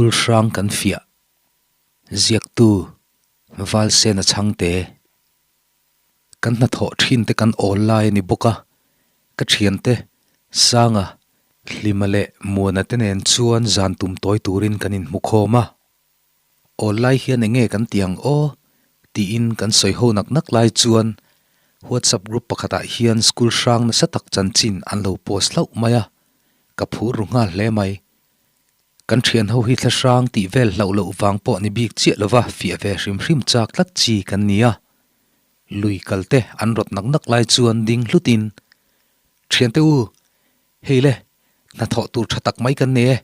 School hrang kan fiah. Ziaktu, Valsena Chhangte. Kan hnathawh thin te kan awl lai a ni bawk a, ka thiante, Sanga, Hlima leh Muana te nen chuan zan tum tawi turin kan inhmu khawm a. Awl lai hian enge kan ti ang aw? tiin kan sawi ho nak nak lai chuan WhatsApp group pakhatah hian school hrang nasa tak chanchin an lo post hlauh mai a, ka phur ru nghal hle mai. Kan thian ho hi thla hrang tih vel hlauh loh vang pawh ni bik chiah lova fiah ve hrim hrim chak tlat chi kan ni a. Lui kal te an rawt nak nak lai chuan ding hlutin, Thiante u, hei le, hnathawh tur tha tak mai kan nei e,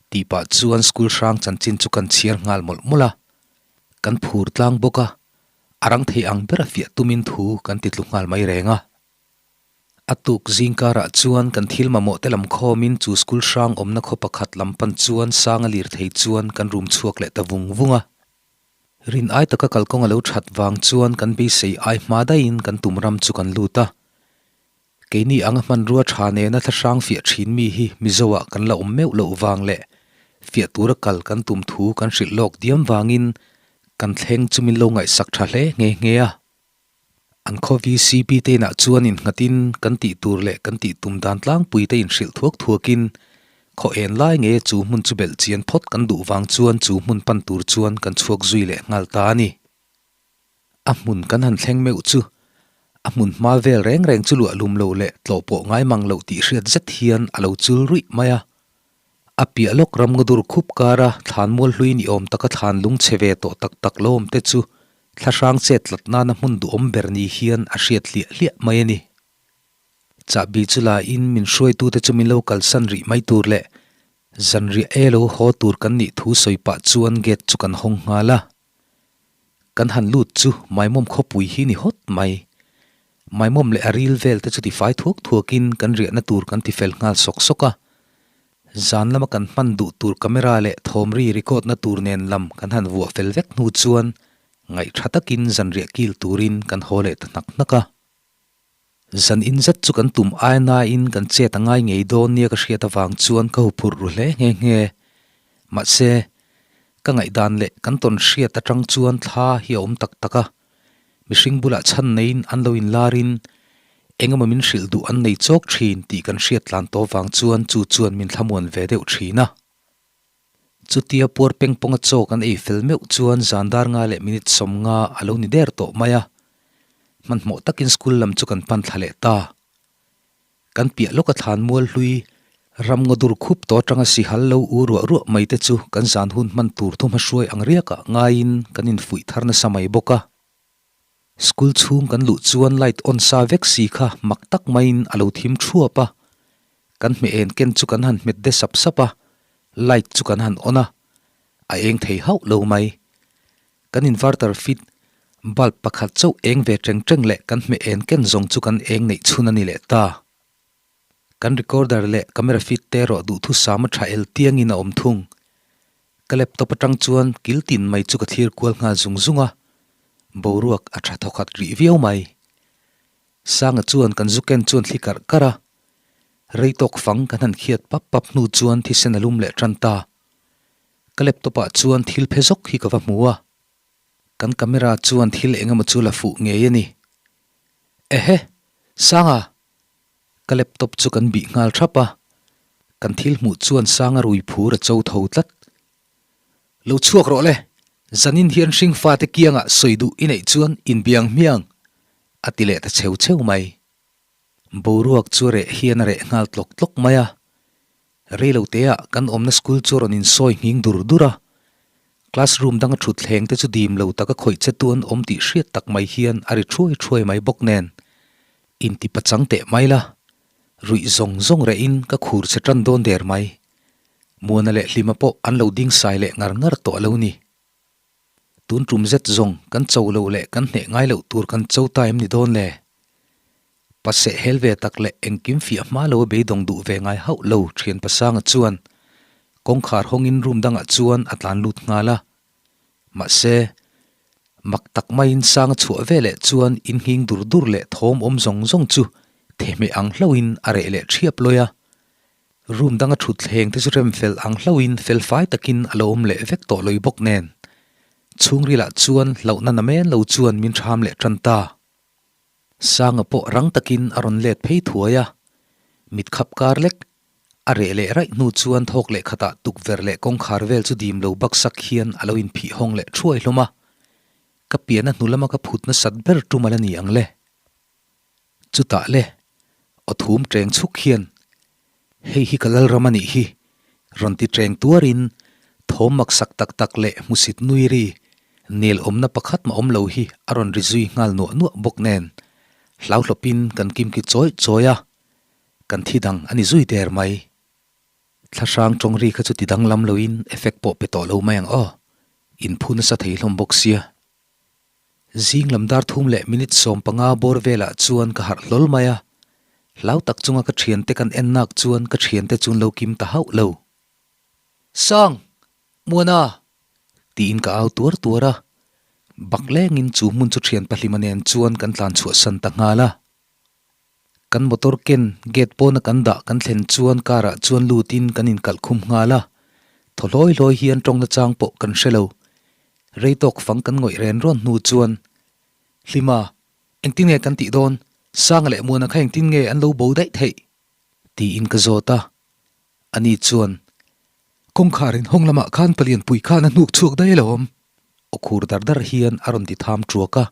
Tih pah chuan school hrang chanchin chu kan chhiar nghal mawlh mawlh a, kan phur tlang bawk a, a rang thei ang ber a fiah tumin thu kan ti tlu nghal mai reng a. A tuk zing karah chuan kan thil mamawh te lam khawmin chu school hrang awmna khaw pakhat lam pan chuan sang a lir thei chuan kan rum chhuak leh ta vung vung a. Rin ai taka kalkawng a lo that vang chuan kan beisei ai hma daihin kan tum ram chu kan lut a. Keini anga hmanrua tha nena thlahrang fiah thin mi hi Mizoah kan la awm meuh loh vang leh fiah tura kal kan tum thu kan hrilh lawk diam vangin kan thleng chu min lo ngaihsak tha hle nghe nghe a. An khaw VCP te inah chuan innghatin kan tih tur leh kan tih tum dan tlangpui te inhrilh thuak thuakin khaw en lai nge chu hmun chu belh chian phawt kan duh vang chuan chu hmun pan tur chuan kan chhuak zui leh nghal ta a ni. A hmun kan han thleng meuh chu a hmun hma vel reng reng chu luah lum loh leh tlawh pawh ngai mang loh tih hriat zet hian a lo chul ruih mai a. A piah lawk ramngadur khup kara thlan mual hlui ni awm taka thlan lung chhe ve tawh tak tak lo awm te chu thlahrang chet tlat nana hmun duhawm ber ni hian a hriat hliah hliah mai a ni. Chahbi chu la in min hruaitute chu min lo kalsan rih mai tur leh zanriah e lo haw tur kan nih thu sawi pah chuan gate chu kan hawng nghal a. Kan han lut chu Maimawm khawpui hi ni hawt mai. Maimawm leh a ril vel te chu tifai thuak thuakin kan riahna tur kan tifel nghal sawk sawk a. Zan lama kan hman duh tur camera leh thawmri record na tur nen lam kan han vuah fel vek hnu chuan ngaih tha takin zan riah kil turin kan haw leh ta hnak hnak a. Zan in zet chu kan tum ai nain kan chet a ngai ngei dawn nia ka hriat avang chuan ka huphurh ru hle nghe nghe. Mahse, ka ngaihdan leh kan tawn hriat atang chuan thla hi a awm tak tak a. Mihring bulah chhan neiin an lo inlarin engemaw min hrilh duh an nei chawk thin tih kan hriat tlan tawh vang chuan chu chuan min thlamuan ve deuh thin a. Chutia puar peng pawnga chaw kan ei fel meuh chuan zan dar nga leh minute 50 a lo ni der tawh mai a. Hmanhmawh takin school lam chu kan pan thla leh ta. Kan piah lawka thlan mual hlui ram ngaw dur khup tawh atanga sihal lo u ruah ruah mai te chu kan zan hun hman tur thu hmahruai ang riakah ngaiin kan infuih thar nasa mai bawk a. School chhung kan luh chuan light on sa vek si kha mak tak maiin a lo thim thuap a, kan hmeh en ken chu kan han hmet de sap sap a, light chu kan han on a, a eng thei hauh lo mai. Kan inverter fit bulb pakhat chauh eng ve teng teng leh kan hmeh en ken zawng chu kan eng neih chhun a ni leh ta. Kan recorder leh camera fit te erawh duhthusam a tha el tiangin a awm thung. Ka laptop atang chuan kil tin mai chu ka thlir kual nghal zung zung a, boruak a tha thawkhat rih viau mai. Sanga chuan kan zu ken chuan thli karh karh a, rei tawk fang kan han khiat pap pap hnu chuan thisen a lum leh tan ta. Ka laptop ah chuan thil phe zawk hi ka va hmu a, kan camera chuan thil eng emaw chu la fuh ngei a ni. Ehe! Sanga! Ka laptop chu kan bih nghal thap a, kan thil hmuh chuan Sanga rui phur a cho tho tlat. Lo chhuak rawh le, zanin hian hring fate kiangah sawi duh i neih chuan inbiang hmiang, a ti leh ta cheu cheu mai. Boruak chu reh hian a reh nghal tlawk tlawk mai a, Reiloteah kan awmna school chu rawn insawi nghing dur dur a, classroom danga thutthleng te chu dim lo taka khawih che tu an awm tih hriat tak mai hian a ri thuai thuai mai bawk nen, inti pachang teh mai la, ruih zawng zawng rehin ka khur che tan dawn der mai. Muana leh Hlima pawh an lo ding sai leh ngar ngar tawh a lo ni. Tun tum zet zawng kan cho loh leh kan hneh ngai loh tur kan cho ta em ni dawn le? Paseh hel ve tak leh engkim fiah hma lo a beidawng duh ve ngai hauh lo thian Pasanga chuan kawngkhar hawngin room dangah chuan a tlan lut nghal a. Mahse, mak tak maiin Sanga chhuah ve leh chuan in nghing dur dur leh thawm awm zawng zawng chu thehmeh ang hlauhin a reh leh thiap lawi a. Room danga thutthleng te chu rem fel ang hlauhin fel fai takin a lo awm leh vek tawh lawih bawk nen. Chhungrilah chuan hlauhna namen lo chuan min ṭham leh ṭan ta. Sanga pawh rang takin a rawn let phei thuai a, mit khap kar lek a reh leh raih hnu chuan thawk leh khatah tukverh leh kawngkhar vel chu dim lo baksak hian a lo inphih hawng leh thuai hlawm a, ka pian a hnu lama ka phut nasat ber tum a la ni ang le. Chutah le, aw thum ṭeng chhuk hian, Hei hi ka lalram a nih hi, rawn ti ṭeng tuarin thawm maksak tak tak leh hmusit nui ri nel awmna pakhat mah awm lo hi a rawn ri zui nghal nuah nuah bawk nen, hlauhlawpin kan kimki chawi chawi a, kan thi dang a ni zui der mai. Thlahrang tawng ri kha chu ti danglam loin effect pawh pe tawh lo mai ang aw, inphu nasa thei hlawm bawk sia. Zing lam dar thum leh minute 15 bawr velah chuan ka harh hlawl mai a, hlau tak chunga ka thiante kan en nak chuan ka thiante chu an lo kim ta hauh lo. Sang! Muana! Tiin ka au tuar tuar a, bak lengin chu hmun chu thian pahlima nen chuan kan tlan chhuahsan ta nghal a. Kan motor ken gate pawna kan dah kan thlen chuan car ah chuan lutin kan inkalh khum nghal a, thaw hlawi hlawi hian tawng nachang pawh kan hre lo. Rei tawk fang kan ngawih ren rawn hnu chuan, Hlima, engtin nge kan tih dawn? Sanga leh Muana kha engtin nge an lo bo daih theih? Tiin ka zawt a. Ani chuan, Kawngkhar in hawng lamah khan palianpui khan a hnuk chhuak daih alawm. Aw khur dar dar hian a rawn ti tham ṭuak a.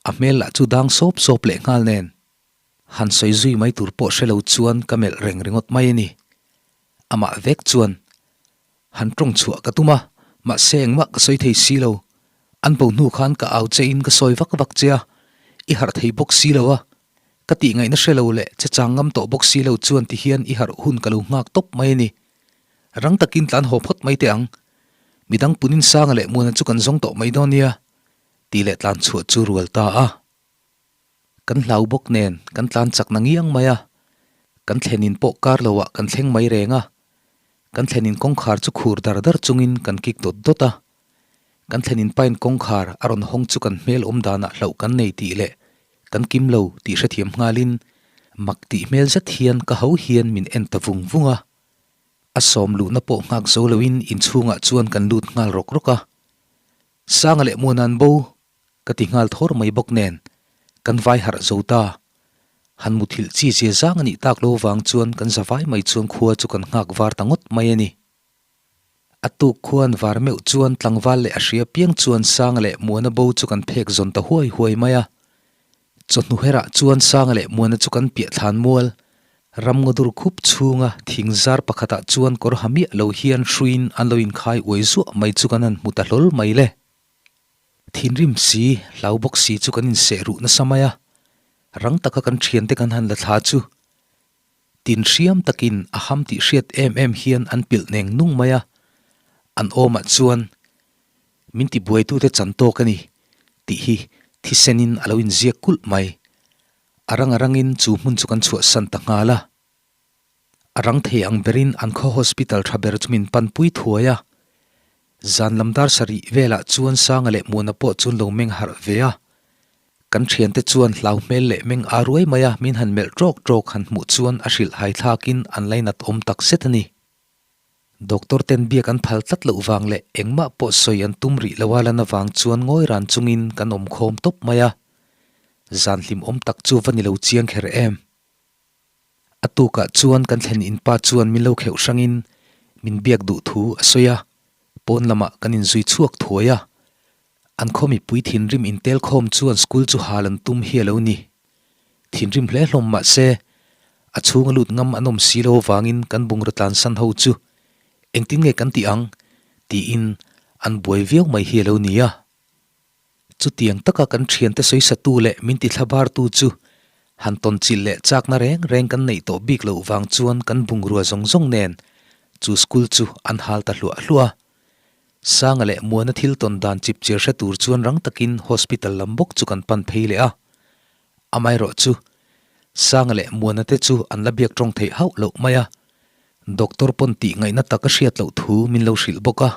A hmel lah chu dang sawp sawp leh nghal nen. Han sawi zui mai tur pawh hre lo chuan ka melh reng ringawt mai a ni. Amah vek chuan, Han tawng chhuah ka tum a, mahse engmah ka sawi thei si lo. An bo hnu khan ka au che in ka sawi vak vak che a, i harh thei bawk si lo a. Ka tih ngaihna hre lo leh che chang ngam tawh bawk si lo chuan ti hian i harh hun ka lo nghak tawp mai a ni. Rang takin tlan haw phawt mai teh ang. Midang punin Sanga leh Muana chu kan zawng tawh mai dawn nia. Tih leh tlan chhuah chu rual ta a. Kan hlau bawk nen kan tlan chak na ngiang mai a, kan thlenin pawh kar lo ah kan thleng mai reng a, kan thlenin kawngkhar chu khur dar dar chungin kan kik dawt dawt a, kan thlenin pain kawngkhar a rawn hawng chu kan hmel awm danah hlauh kan nei tih leh kan kim lo tih hrethiam nghalin mak tih hmel zet hian ka ho hian min en ta vung vung a, a sawm luhna pawh nghak zo loin inchhungah chuan kan lut nghal rawk rawk a, Sanga leh Muana'n bo Ka ti nghal thawr mai bawk nen, kan vai harh zo ta. Han muthilh chi zia zang a nih tak lo vang chuan kan za vai mai chuan khua chu kan nghak var ta ngawt mai a ni. A tuk khuan var meuh chuan tlangval leh a hria piang chuan Sanga leh Muana bo chu kan phek zawn ta huai huai mai a. Chawhnu herah chuan Sanga leh Muana chu kan piah thlan mual, ramngaw dur khup chhunga thing zar pakhatah chuan kawr ha miah lo hian hruiin an lo inkhai uai zuah mai chu kan han hmu ta hlawl mai le. Thinrim si, hlau bawk si chu kan inseh ruh nasa mai a, rang taka kan thiante kan han la thla chu tin hriam takin a ham tih hriat em em hian an pilh neng nung mai a, an awmah chuan min ti buaitute chan tawk a ni tih hi thisenin a lo inziak kulh mai. A rang a rangin chu hmun chu kan chhuahsan ta nghal a. A rang thei ang berin an khaw hospital tha ber chu min panpui thuai a. Zan lam dar sarih velah chuan Sanga leh Muana pawh chuan lo meng harh ve a. Kan thiante chuan hlau hmel leh meng aa ruai mai a min han melh tawk tawk han hmuh chuan a hrilh hai thlakin an lainat awm tak zet a ni. Doctor ten biak an phal tlat loh vang leh engmah pawh sawi an tum rih lo a lan avang chuan ngawi ran chungin kan awm khawm tawp mai a. Zan hlim awm tak chu va ni lo chiang kher em. A tukah chuan kan thlen in pa chuan min lo kheuh hrangin min biak duh thu a sawi a, pawn lamah kan inzui chhuak thuai a. An khaw mipui thinrim intel khawm chuan school chu hal an tum hi a lo ni. Thinrim hle hlawm mah se, a chhunga lut ngam an awm si lo avangin kan bungraw tlansan ho chu engtin nge kan tih ang tiin an buai viau mai hi a lo ni a. Chutiang taka kan thiante sawisatu leh min tithlabartu chu han tawnchilh leh chakna reng reng kan neih tawh bik loh vang chuan kan bungrua zawng zawng nen chu school chu an hal ta hluah hluah a. Sanga leh Muana thil tawn dan chipchiar hre tur chuan rang takin hospital lam bawk chu kan pan phei leh a. Amaherawh chu Sanga leh Muana te chu an la biak tawng theih hauh loh mai a. Doctor pawn tih ngaihna tak a hriat loh thu min lo hrilh bawk a.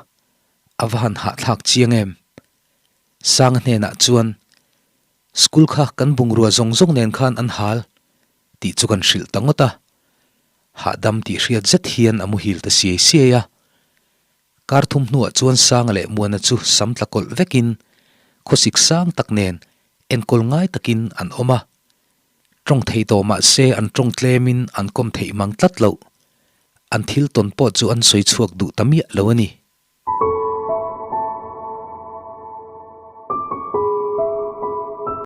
A va han hahthlak chiang em? Sanga hnenah chuan, School kha kan bungrua zawng zawng nen khan an hal, tih chu kan hrilh ta ngawt a. Hahdam tih hriat zet hian a muhil ta siai siai a. Kar thum hnuah chuan Sanga leh Muana chu sam tla kawlh vekin khawsik sang tak nen enkawl ngai takin an awm a. Tawng thei tawh mah se an tawng tlemin an kawm theih mang tlat loh. An thil tawn pawh chu an sawi chhuak duh ta miah lo a ni.